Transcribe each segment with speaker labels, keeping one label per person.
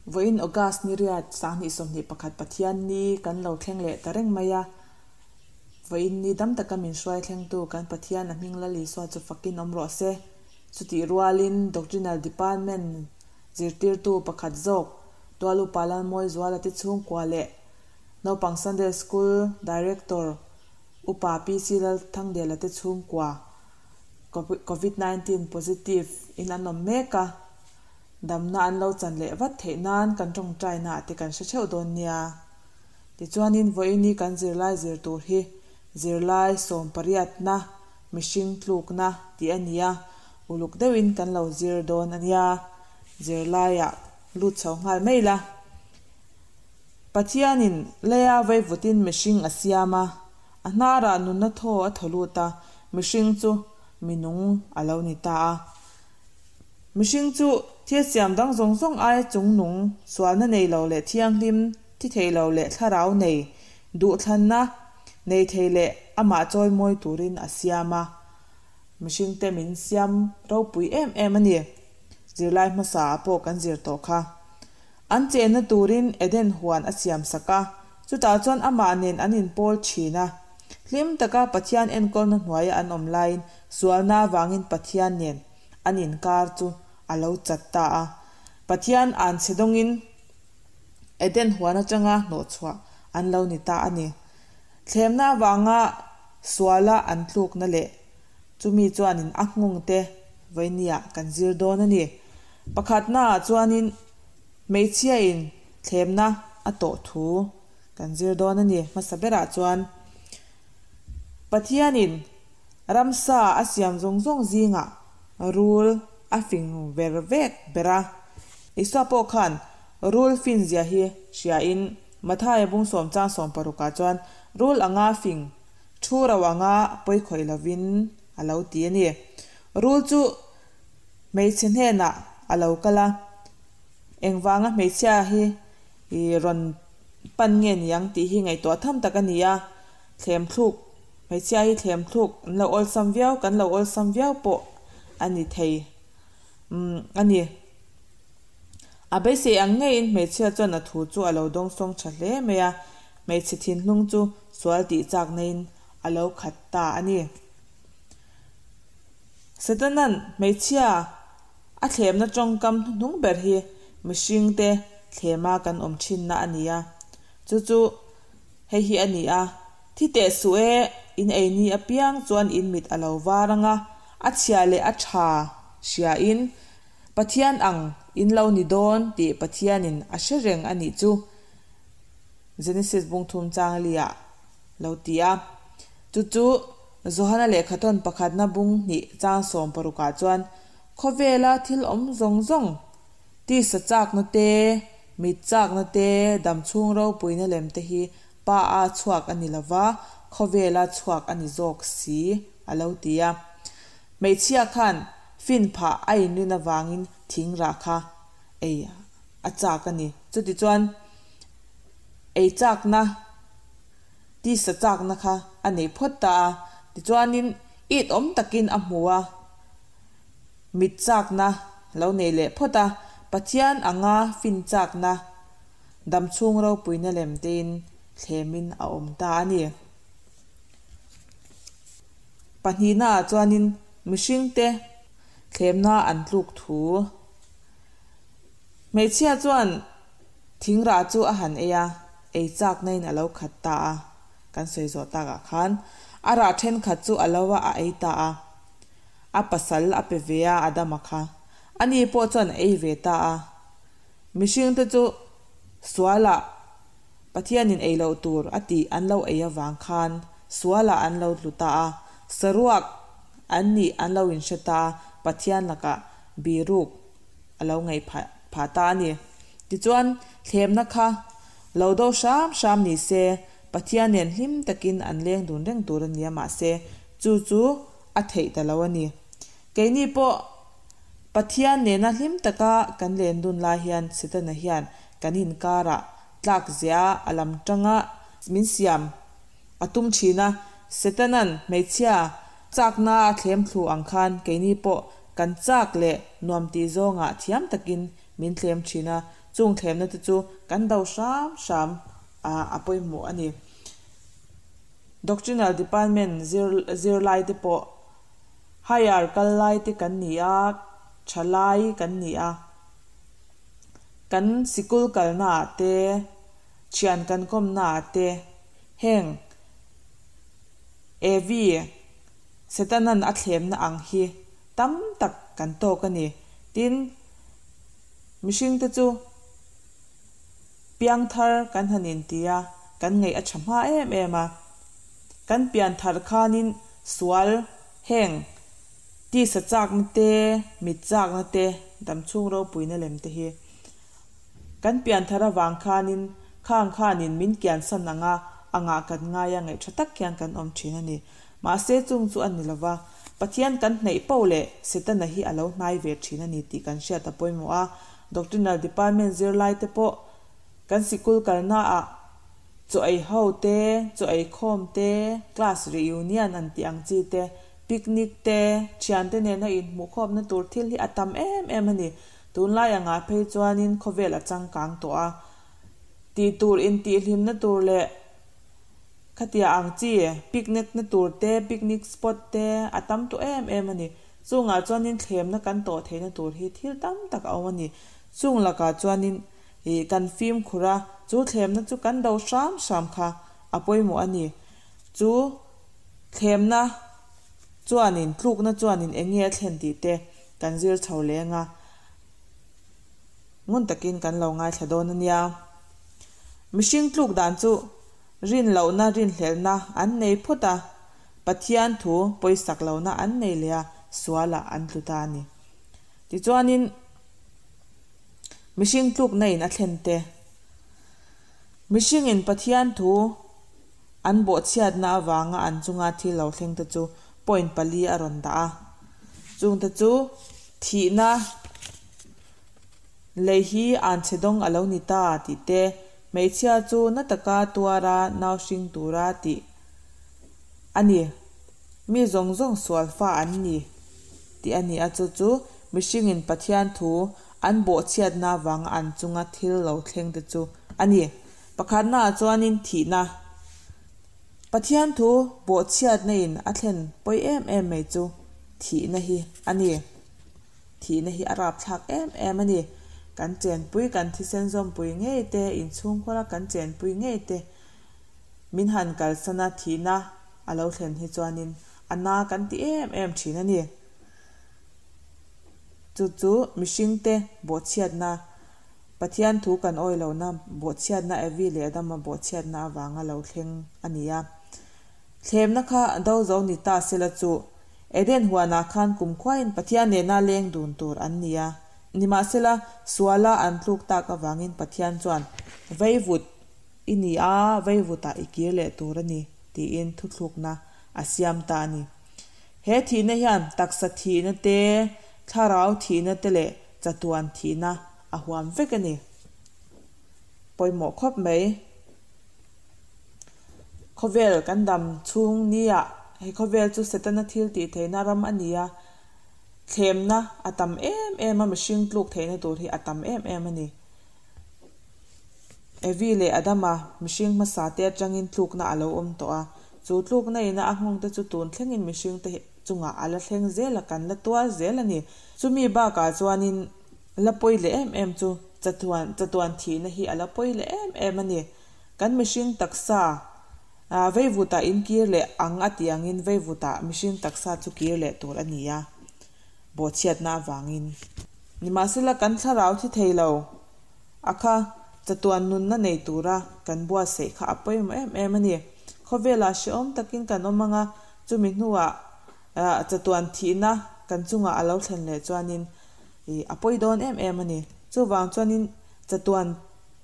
Speaker 1: Vawiin August ni riat 2021 Pathianni kan lo thleng leh ta reng mai a. Vawiin ni dam taka min hruai thlengtu kan Pathian a hming Lal Isua chu fakin awm rawh se. Chutih rualin Doctrinal Department zirtirtu pakhat zawk Tual Upa Lalmawizuala te chhungkua leh Naupang Sunday School Director Upa PC Lalthangdela te chhungkua Covid 19 positive in an awm mek a. Damna an lo chan leh vat theih nan kan tawngtaina te kan hre theuh dawn nia. Tichuanin vawiini kan zirlai zir tur hi zirlai sawmpariatna, mihring tlukna tih a ni a, uluk deuhin kan lo zir dawn a nia. Zirlaiah lut chho nghal mai la. Pathianin leia veivutin mihring a siam a, a hnarah nunna thaw a thaw lut a, mihring chu minung a lo ni ta a. Mihring chu thil siam dang zawng zawng aia chungnung, sualna nei lo leh thianghlim, thi thei lo leh thlarau nei, duhthlanna nei thei leh amah chawimawi turin a siam a. Mihringte min siam ropui em em a ni. Zirlai hmasa ah pawh kan zir tawh kha. An chenna turin Eden huan a siam sak a, chutah chuan amah nen an inpawl thin a. Hlim taka Pathian enkawlna hnuaia an awm laiin sualna avangin Pathian nen an inkar chu a lo chat ta a. Pathian an chhe dawngin Eden huan atanga hnawhchhuah an lo ni ta a ni. Thlemna avanga suala an tlukna leh chumi chuanin a nghawngte vawinia kan zir dawn a ni. Pakhatnaah chuanin hmeichhiain thlemna a tawh thu kan zir dawn a ni. Hmasa berah chuan Pathianin Ramsa a siam zawng zawng zingah rul a fing ver vek ber a. Isua pawh khan rul fin zia hi hriain Mathaia bung sawm chang sawm parukah chuan rul anga fing thu ro anga pawi khawih lovin a lo ti a ni. Rul chu hmeichhe hnenah a lo kal a, engvanga hmeichhia hi rawn pan nge niang tih hi ngaihtuah tham tak a ni a, thlemthluk Hmeichhia hi thlem thluk an lo awlsam viau, kan lo awlsam viau pawh a ni thei umm a ni. A beisei ang ngeiin hmeichhia chuan a thu chu a lo dawngsawng tha hle mai a, hmeichhe thinlung chu sual tih chak naiin a lo khat ta a ni. Setanan hmeichhia a thlemna tawngkam hnuhnung ber hi mihringte thlema kan awm thinna a ni a, chu chu hei hi a ni a, Thi teh suh e, in ei ni apiang chuan in mit a lo var ang a, a chhia leh a tha hria in Pathian ang in lo ni dawn tih Pathianin a hre reng a nih chu Genesis bung thum chang liah lo ti a. Chu chu Johana lehkhathawn pakhatna bung hnih chang 60 ah chuan khawvela thil awm zawng zawng tisa chakna te, mit chakna te, damchhung ropuina lem te hi Pa a chhuak a ni lova, khawvela chhuak a ni zawk si, a lo ti a. Hmeichhia khan fin phah a inrin avangin thing rah kha ei a chak a ni. Chutichuan ei chakna, tisa chakna kha a nei phawt ta a. Tichuanin it awm takin a hmu a, mit chakna lo nei leh phawt a, Pathian anga fin chakna, Damchhung ropuina lem tein thlemin a awm ta a ni. Pahnihnaah chuanin mihringte thlemna an tluk thu. Hmeichhia chuan thingrah chu a han ei a, ei chaknain a lo khat ta a, kan sawi zawh takah khan a rah thenkhat chu a lo a a ei ta a, a pasal a pe ve a Adama kha. Ani pawh chuan a ei ve ta a. Mihringte chu sualah Pathianin ei loh tur a tih an lo ei avang khan sualah an lo tlu ta a, saruak an nih an lo inhre ta a, Pathian lakah biruk a lo ngaih phah ta a ni. Tichuan, thlemna kha lo do hram hram ni se, Pathian nen hlim takin an leng dun reng tur a nia mahse, chu chu a theih ta lo a ni. Keini pawh Pathian nena hlim taka kan len dun lai hian Setana hian kan inkarah tlak zia a lam tanga min siam a tum thin a. Setana'n hmeichhia chakna a thlem thlu ang khan keini pawh kan chak leh nuam tih zawngah thiam takin min thlem thin a. Chung thlemna te chu kan do hram hram a pawimawh a ni. Doctrinal Department zir zirlai te pawh higher kal lai te kan ni a, thalai kan ni a. Kan sikul kalnaah te, thian kan kawmnaah te heng Evi Setanan a thlemna ang hi tam tak kan tawk a ni. Tin, mihringte chu piangthar kan han inti a, kan ngaih a tha hma em em a. Kan pianthar khanin sual heng tisa chakna te, mit chakna te, damchhung ropuina lem te hi kan pianthar avang khanin khang khanin min kiansan ang a, angah kan ngai a, ngaih tha tak hian kan awm thin a ni. Mahse chung chu a ni lova, Pathian kan hnaih poh leh Setana hi a lo hnai ve thin a ni tih kan hriat a pawimawh a. Doctrinal Department zirlai te pawh kan sikul kalnaah chaw ei ho te, chaw ei khawm te, class reunion an tih ang chi te, picnic te, thiante nena inhmuhkhawmna tur thil hi a tam em em a ni. Tunlai angah phei chuanin khawvel a changkang tawh a, tih tur intihhlimna tur leh Khatia ang chi, picnic na tur te, picnic spot te a tam tawh em em a ni. Chungah chuanin thlemna kan tawh theihna tur hi thil tam tak a awm a ni. Chung lakah chuanin ih kan fimkhur a, chu thlemna chu kan do hram hram kha a pawimawh a ni. Chu thlemna chuanin tlukna chuanin eng nge a thlen tih te kan zir chho leng a, ngun takin kan lo ngaithla dawn a nia. Mihring tluk dan chu rin lohna rinhlelhna an nei phawt a, Pathian thu pawisak lohna an nei leh a, sualah an tlu ta a ni. Tichuanin mihring tlukna in a thlen te, mihringin Pathian thu an bawhchhiatna avanga an chunga thil lo thleng te chu point pali a rawn dah a, chungte chu thihna, Lei hi an chhe dawng a lo ni ta tih te, hmeichhia chu na taka tuara nau hring tura tih a ni. Mi zawng zawng sual fa an ni tih a ni a, chu chu mihringin Pathian thu an bawhchhiatna avanga an chunga thil lo thleng te chu a ni. Pakhatnaah chuanin thihna. Pathian thu bawhchhiatna in a thlen pawi em em mai chu thihna hi a ni. Thihna hi a rapthlak em em a ni. Kan chenpui, kan thisen zawmpui ngei te, inchhungkhura kan chenpui ngei te min han kalsan a, thihna a lo thlen hi chuanin a na kan ti em em thin a ni. Chu chu mihringte bawhchhiatna, Pathian thu kan awih lohna bawhchhiatna Evi leh Adama bawhchhiatna avanga lo thleng a ni a. Thlemna kha do zo ni ta sela chu Eden huanah khan kumkhuain Pathian nena leng dun tur an ni a. Nimahsela, suala an tluk tak avangin Pathian chuan, Veivut i ni a, veivutah i kir leh tur a ni, tiin thuthlukna a siam ta a ni. He thihna hian taksa thihna te, thlarau thihna te leh chatuan thihna a huam vek a ni. Pawimawh khawp mai. Khawvel kan dam chhung nia he khawvel chu Setana thil tih theihna ram a ni a, thlemna a tam em em a, mihring tluk theihna tur hi a tam em em a ni. Evi leh Adama mihring hmasa te atangin tlukna a lo awm tawh a, chu tlukna ina a nghawng te chu tun thlengin mihring te chungah a la thleng zel a, kan la tuar zel a ni. Chumi bakah chuanin la pawi leh em em chu chatuan chatuan thihna hi a la pawi leh em em a ni. Kan mihring taksa veivutah in kir leh ang a tih angin veivutah mihring taksa chu kir leh tur a ni a, bawhchhiatna avangin. Nimahsela kan thlarau thi thei lo a kha chatuan nunna nei tura kan buatsaih kha a pawimawh em em a ni. Khawvelah hrehawm takin kan awm ang a, chumi hnuah chatuan thihna kan chungah a lo thlen leh chuanin a pawi dawn em em a ni. Chuvang chuanin chatuan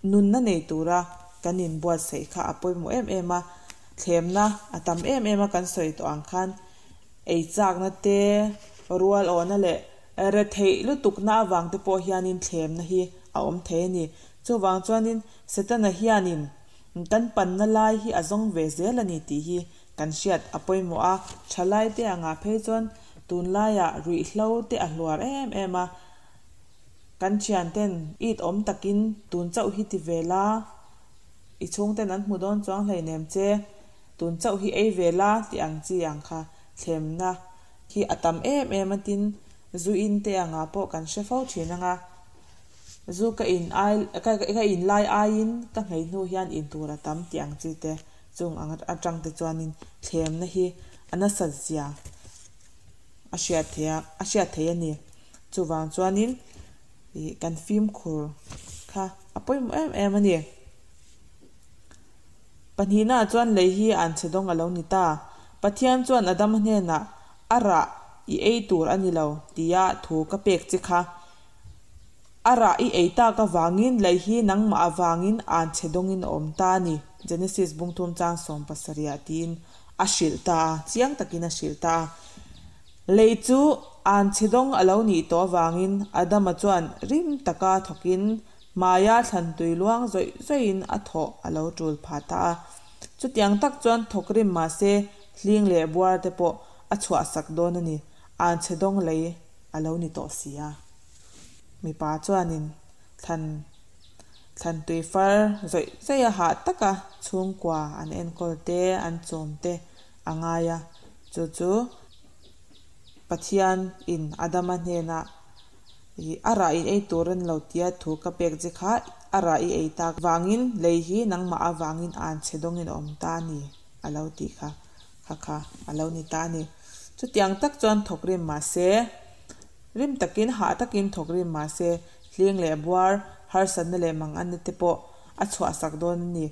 Speaker 1: Nunna nei tura kan inbuatsaih kha a pawimawh em em a, thlemna a tam em em a kan sawi tawh ang khan ei chakna te, rual awhna leh retheih lutukna avang te pawh hianin thlemna hi a awm thei a ni. Chuvang chuanin Setana hianin kan panna lai hi a zawng ve zel a ni tih hi kan hriat a pawimawh a, thalai te angah phei chuan tunlaiah ruihhlo te a hluar em em a. Kan thianten it awm takin tun chauh hi ti ve la, i chhungten an hmu dawn chuang hleinem che, tun chauh hi ei ve la tih ang chi ang kha thlemna hi a tam em em a tin zu in te angah pawh kan hre fo thin anga zu ka in ai ka in lai aiin ka nghei hnu hian in tur a tam tih ang chi te chung ang atang te chuanin thlemna hi a nasat zia a hriat theih a a hriat theih a ni. Chuvang chuanin ih kan fimkhur kha a pawimawh em em a ni. Pahnihnaah chuan lei hi an chhe dawng a lo ni ta. Pathian chuan Adama hnenah, A rah i ei tur a ni lo, tia thu ka pek che kha. A rah i ei tak avangin lei hi nangmah avangin an chhe dawngin a awm ta a ni, Genesis bungthum chang 17 tiin a hrilh ta a, chiang takin a hrilh ta a. Lei chu an chhe dawng a lo nih tawh avangin Adama chuan rim taka thawkin hmaia thlantui luang zawih zawihin a thawh a lo tul phah ta a. Chutiang tak chuan thawk rim mah se hling leh buar te pawh a chhuahsak dawn a ni, an chhe dawng lei a lo ni tawh si a. Mipa chuanin thlan thlantui far zawih zawih a hah taka chhungkua an enkawl te, an chawm te a ngai a, chu chu Pathian in Adama hnenah ih a rah in ei tur a ni lo tia thu ka pek che kha a rah i ei tak vangin lei hi nangmah avangin an chhe dawngin a awm ta a ni a lo tih kha kha kha a lo ni ta a ni. Chutiang tak chuan thawk rim mah se, rim takin hah takin thawk rim mah se hling leh buar harsatna leh manganna te pawh a chhuahsak dawn a ni.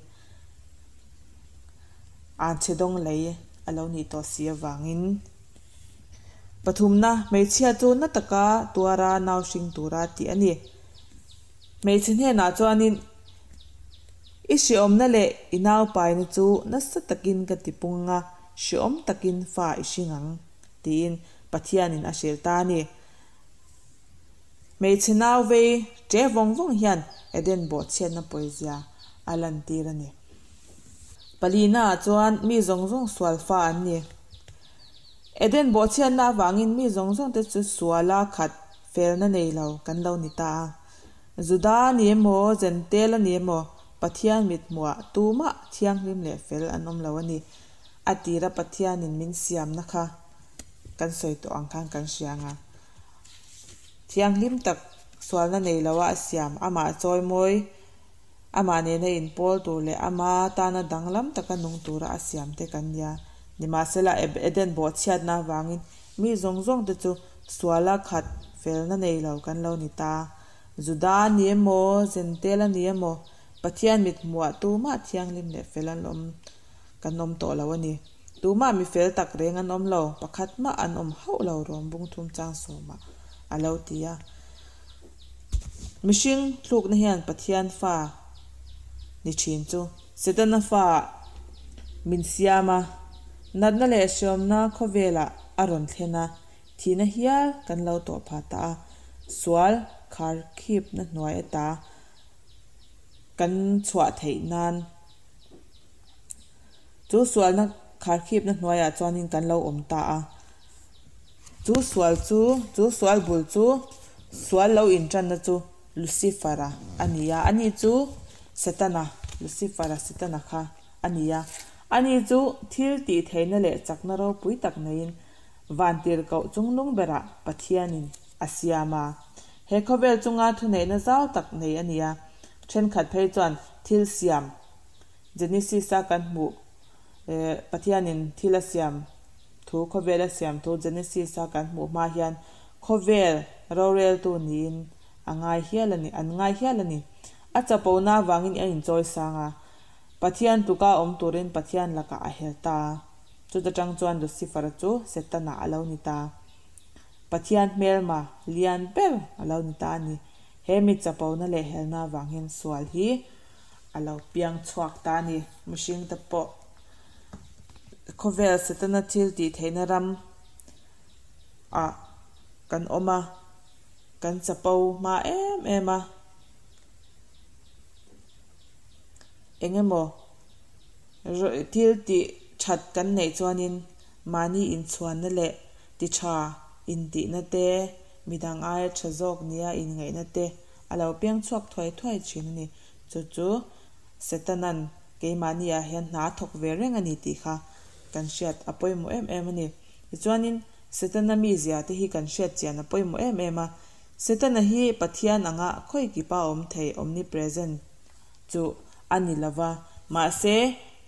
Speaker 1: An chhe dawng lei a lo nih tawh si avangin. Pathumna, hmeichhia chu na taka tuara nau hring tura tih a ni. Hmeichhe hnenah chuanin i hriawmna leh i nau paina chu nasa takin ka ti pung a, hriawm takin fa i hring ang, tiin Pathianin a hrilh ta a ni. Hmeichhe nau vei ṭe vawng vawng hian Eden bawhchhiatna pawizia a lantir a ni. Palinaah chuan mi zawng zawng sual fa an ni. Eden bawhchhiatna avangin mi zawng zawng te chu suala khat felna nei lo kan lo ni ta a. Juda a ni emaw, Jentail a ni emaw, Pathian mithmuhah tumah thianghlim leh fel an awm lo a ni. A tira Pathianin min siamna kha kan sawi tawh ang khan kan hria ang a. Thianghlim tak sualna nei loa a siam, amah chawimawi, amah nena inpawl tur leh ama tana danglam taka nung tura a siam te kan nia. Nimahsela, Eden bawhchhiatna avangin mi zawng zawng te chu suala khat felna nei lo kan lo ni ta. Juda a ni emaw, Jentail a ni emaw, Pathian mithmuah tumah thianghlim leh fel an awm kan awm tawh lo a ni. Tumah mi fel tak reng an awm lo, pakhat mah an awm hauh lo rawng bung thum chang sawmah a lo ti a. Mihring tlukna hian Pathian fa ni thin chu Setana fa min siam a, natna leh hriawmna khawvelah a rawn thlen a, thihna hial kan lo tawh phah ta a, sual kharkhipna hnuai ata kan chhuah theih nan. Chu sualna kharkhipna hnuaiah chuanin kan lo awm ta a. Chu sual chu, chu sual bul chu, sual lo intanna chu Lucifer-a a ni a. Ani chu Setana, Lucifer-a, Setana kha a ni a. Ani chu thil tih theihna leh chakna ropui tak neiin vantirhkoh chungnung berah Pathianin a siam a. He khawvel chunga thuneihna zau tak nei a ni a. Thenkhat phei chuan thil siam Genesis-a kan hmuh eh Pathianin thil a siam thu, khawvel a siam thu Genesis-a kan hmuh hma hian khawvel roreltu niin a ngai hial a ni, an ngai hial a ni. A chapona avangin a inchawi sang a, Pathian tluka awm turin Pathian lakah a hel ta a. Chuta tang chuan Lucifer-a chu Setana a lo ni ta. Pathian hmelma lian ber a lo ni ta a ni. He mi chapona leh helna avang hian sual hi a lo piang chhuak ta a ni. Mihring te pawh khawvel Setana thil tih theihna ram ah kan awm a, kan chapo hma em em a. Eng emaw thil tih that kan neih chuanin mahni inchhuanna leh ti tha intihna te. midang aia tha zawk nia inngaihna te a lo piang chhuak thuai thuai thin a ni. Chu chu Setana'n keimahniah hian hna a thawk ve reng a ni tih kha kan hriat a pawimawh em em a ni. Tichuanin Setana mizia te hi kan hriat chian a pawimawh em em a. Setana hi Pathian anga khawi kipa awm thei omnipresent chu a ni lo va, mahse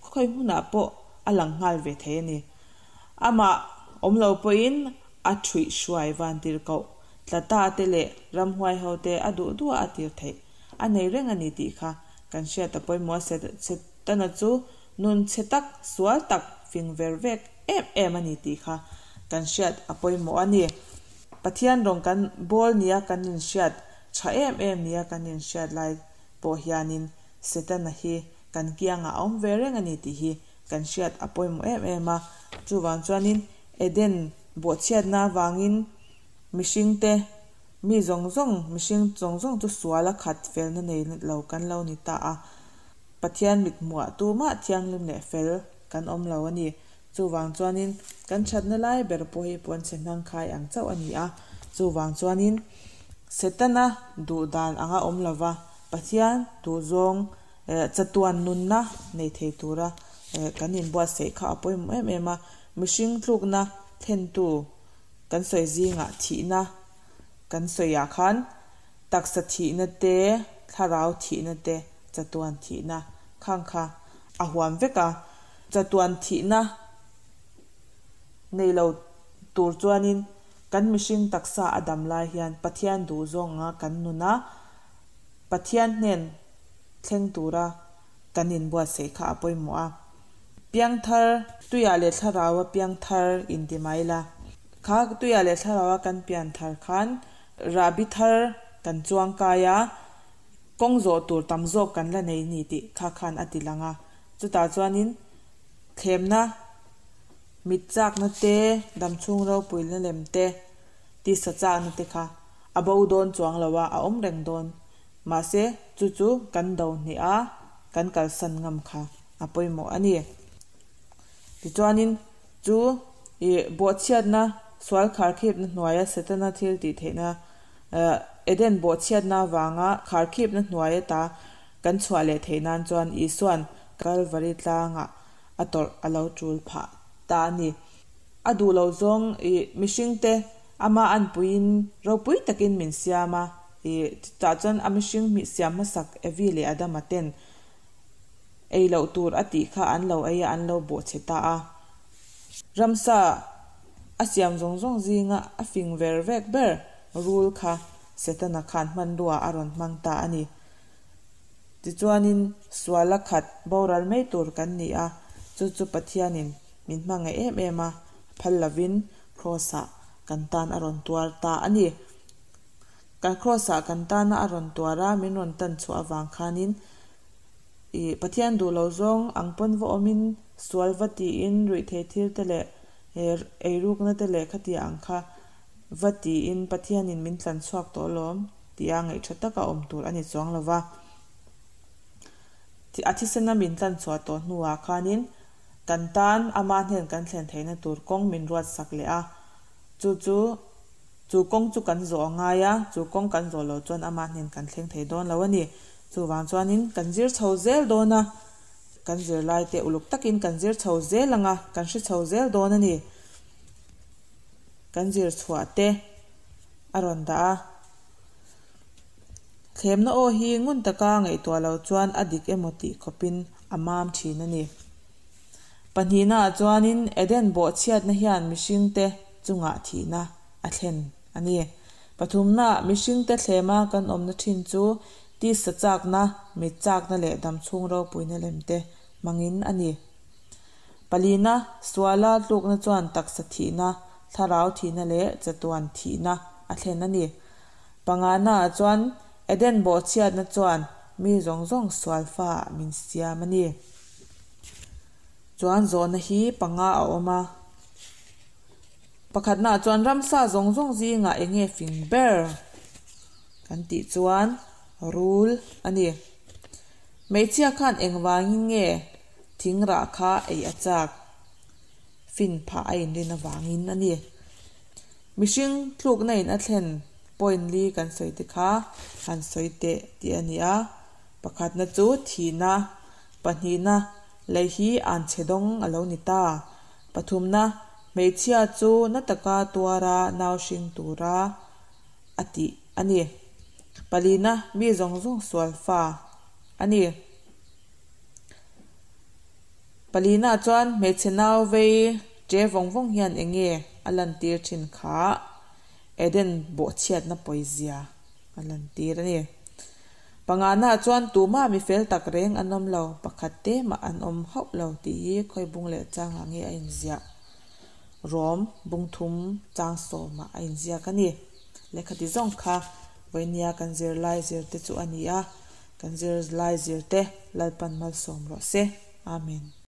Speaker 1: khawi hmunah pawh a lang nghal ve thei a ni. Amah awm lo pawhin a thuih hruai vantirhkoh tla ta te leh ramhuai ho te a duh duh a a tir theih a nei reng a ni tih kha kan hriat a pawimawh a. Setana chu nun chhe tak, sual tak, fing ver vek em em a ni tih kha kan hriat a pawimawh a ni. Pathian rawng kan bawl nia kan inhriat tha em em nia kan inhriat lai pawh hianin Setana hi kan kiangah a awm ve reng a ni tih hi kan hriat a pawimawh em em a. Chuvang chuanin Eden bawhchhiatna avangin mihringte mi zawng zawng, mihring zawng zawng chu sual a khat felna nei lo kan lo ni ta a. Pathian mithmuah tumah thianghlim leh fel kan awm lo a ni. Chuvang chuanin kan thatna lai ber pawh hi puanchhe hnangkhai ang chauh a ni a. Chuvang chuanin Setana duh dan anga awm lova Pathian duhzawng chatuan nunna nei thei tura kan inbuatsaih kha a pawimawh em em a. Mihring tlukna thlentu kan sawi zingah thihna kan sawiah khan taksa thihna te, thlarau thihna te, chatuan thihna khang kha a huam vek a. Chatuan thihna nei lo tur chuanin kan mihring taksa a dam lai hian Pathian duhzawng anga kan nun a, Pathian hnen thleng tura kan inbuatsaih kha a pawimawh a. Piangthar, tuiah leh thlaraua piangthar inti mai la. Kha tuiah leh thlaraua kan pianthar khan rahbi thar kan chuang kai a, kawng zawh tur tam zawk kan la nei ni tih kha khan a ti lang a. Chutah chuanin thlemna, mit chakna te, damchhung ropuina lem te, tisa chakna te kha a bo dawn chuang lo a, a awm reng dawn. Mahse, chu chu kan do hnih a, kan kalsan ngam kha a pawimawh a ni. Tichuanin, chu ih bawhchhiatna, sual kharkhipna hnuaia Setana thil tih theihna, Eden bawhchhiatna avanga kharkhipna hnuai ata kan chhuah leh theih nan chuan Isua'n Kalvari tlangah a tawrh a lo tul phah ta a ni. A duh lo zawng ih mihringte ama anpuiin ropui takin min siam a, ih chutah chuan a mihring siam hmasak Evi leh Adama ten ei loh tur a tih kha an lo ei a, an lo bawhchhe ta a. Ramsa a siam zawng zawng zinga a fing ver vek ber rul kha Setana khan hmanrua a rawn hmang ta a ni. Tichuanin suala khat boral mai tur kan ni a, chu chu Pathianin min hmangaih em em a, phal lovin Kraws-ah kan tan a rawn tuar ta a ni. Kan Kraws-ah kan tana a rawn tuar a, min rawn tan chhuah avang khanin ih Pathian duh lo zawng ang pawn va awmin sual va tiin ruihthei thil te leh eirukna te leh khatia ang kha va tiin Pathianin min tlan chhuak tawh alawm tia ngaihṭha taka awm tur a ni chuang lo va. A thisena min tlan chhuah tawh hnuah khanin kan tan ama hnen kan thlen theihna tur kawng min ruat sak leh a, chu chu chu kawng chu kan zawh a ngai a, chu kawng kan zawh loh chuan ama hnen kan thleng thei dawn lo a ni. Chuvang chuanin kan zir chho zel dawn a, kan zirlaite uluk takin kan zir chho zel ang a, kan hre chho zel dawn a ni. Kan zir chhuah te a rawn dah a. Thlemna aw hi ngun taka ngaihtuah lo chuan a dik emaw tih khawpin a mam thin a ni. Pahnihnaah chuanin Eden bawhchhiatna hian mihringte chungah thihna a thlen a ni. Pathumnaah mihringte thlema kan awmna thin chu tisa chakna, mit chakna leh damchhung ropuina lemte hmangin a ni. Palina, suala tlukna chuan taksa thihna, thlarau thihna leh chatuan thihna a thlen a ni. Panganaah chuan Eden bawhchhiatna chuan mi zawng zawng sual faah min siam a ni. Chuan zawhna hi panga a awm a. Pakhatnaah chuan ramsa zawng zawng zingah eng nge fing ber kan tih chuan rul a ni. Hmeichhia khan engvangin nge Thing rah kha ei a chak fin phah a inrin avangin a ni. Mihring tlukna in a thlen point li kan sawi te kha han sawi teh tih a ni a. Pakhatna chu thihna, pahnihna lei hi anchhe dawng a lo ni ta. Pathumna, hmeichhia chu na taka tuara nau hring tura a tih a ni. Palina, mi zawng zawng sual fa a ni. Palina chuan hmeichhe nau vei ṭe vawng vawng hian eng nge a lantir ṭhin kha Eden bawhchhiatna pawizia a lantir a ni. Pangana chuan tumah mi fel tak reng an awm lo, pakhat te mah an awm hauh lo tih hi khawi bung leh changah nge a inziah? Rom bungthum chang sawmah a inziak a ni. Lehkhati zawng kha vawinia kan zirlai zirte chu a ni a, kan zirlai zirte Lalpan malsawm rawh se. Amen.